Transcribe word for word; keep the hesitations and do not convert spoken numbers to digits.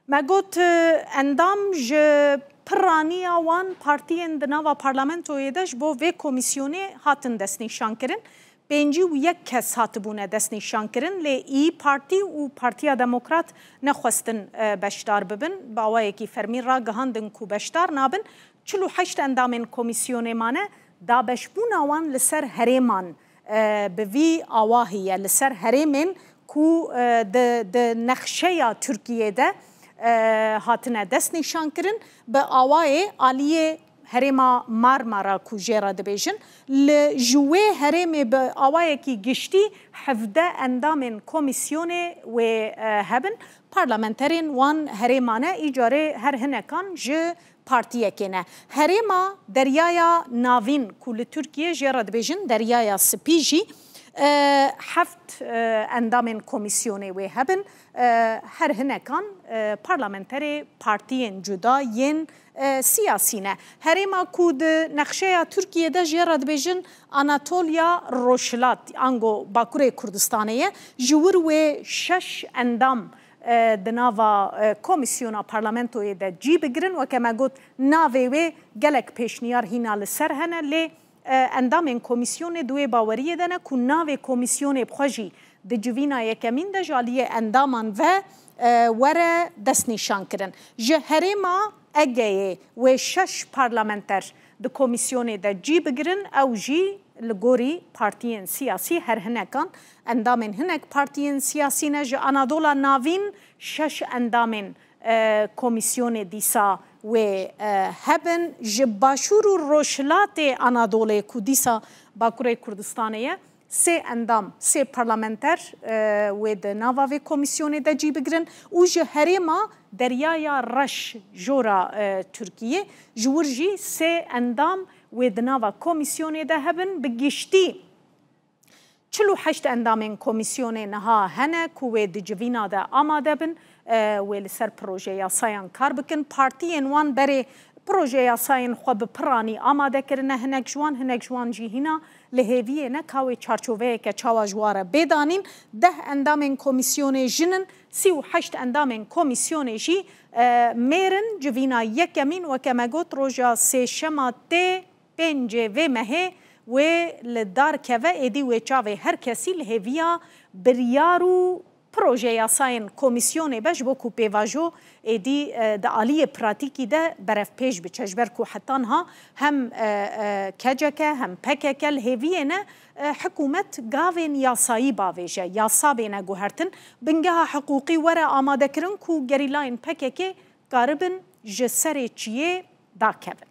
Me got, e, endam ji piraniya wan partiyên di nava parlamentoyê de ji bo vê komîsyonê hatin destnîşankirin. Pêncî û yek kes hatibûne destnîşankirin, lê İYİ Partî û Partiya Demokrat nexwestin, e, beşdar bibin. Bi awayekî fermî ragihandin ku beşdar nabin. Çil û heşt endamên komîsyonê mane, dabeşbûna wan li ser herêman, e, bi vî awahî ye, li ser herêmên ku, e, di, di nexşeya Tirkiyê de, e, hatine destnîşankirin, bi awayê aliyê herêma Marmara ku jê re dibêjin, li, ji wê herêmê bi awayekî giştî hevdeh endamên komîsyonê wê, e, hebin. Parlamenterên wan herêmane îcarê her hinekan ji partiyekê ne. Herêma Deryaya Navîn ku li Tirkiyê jê re dibêjin Deryaya Spî jî, e, heft, e, endamên komîsyonê wê hebin. E, her hinekan, e, parlamenterê partiyên cuda yên, e, siyasî ne. Herêma ku di nexşeya Tirkiyê de jê re dibêjin Anatoliya Rojhilat, ango Bakurê Kurdistanê ye. Ji wir wê şeş endam, e, di nava, e, komîsyona parlamentoyê de cî bigirin. Weke me got, navê wê gelek pêşniyar hîna li ser hene, lê, e, endamên komîsyonê di wê baweriyê de ne ku navê komîsyonê bi xwe jî di civîna yekemîn de ji aliyê endaman ve, e, were destnîşankirin. Ji herêma Egeyê wê şeş parlamenter di komîsyonê de cî bigirin, ew jî li gorî partiyên siyasî her hinekan, endamên hinek partiyên siyasî ne. Ji Anadola Navîn şeş endamên, e, komîsyonê dîsa wê, e, hebin. Ji Başûr û Rojhilatê Anadolê ku dîsa Bakurê Kurdistanê ye, sê endam, sê parlamenter, e, wê di nava vê komîsyonê de cî bigirin û ji herêma Deryaya Reş jora, e, Tirkiyê, ji wir jî sê endam wê di nava komîsyonê de hebin. Bi giştî çil û heşt endamên komîsyonê niha hene ku wê di civîna de amade bin, e, wê li ser proje yasayan kar bikin. Partiyên wan berê proje yasayên xwe bi piranî amade kirine, hinek ji wan, hinek ji wan jî hîna li hêviyê ne ka wê çarçoveyeke çawa ji wa re bê danîn. Deh endamên komîsyonê jin in, sî û heşt endamên komîsyonê jî, e, mêr in. Civîna yekemîn, weke me got, roja sêşema tê pêncê vê mehê wê li dar keve, êdî wê çavê her kesî li hêviya biryar û proje yasayên komîsyonê be, ji bo ku pêvajo êdî, e, di aliyê pratîkî de berevpêş biçe. Ji ber ku heta niha hem, e, e, K C K hem P K K li hêviyê ne, e, hikûmet gavên yasayî bavêje, yasa bêne guhertin, bingeha hiqûqî were amadekirin ku gerîlayên P K K karibin ji serê çiyê dakevin.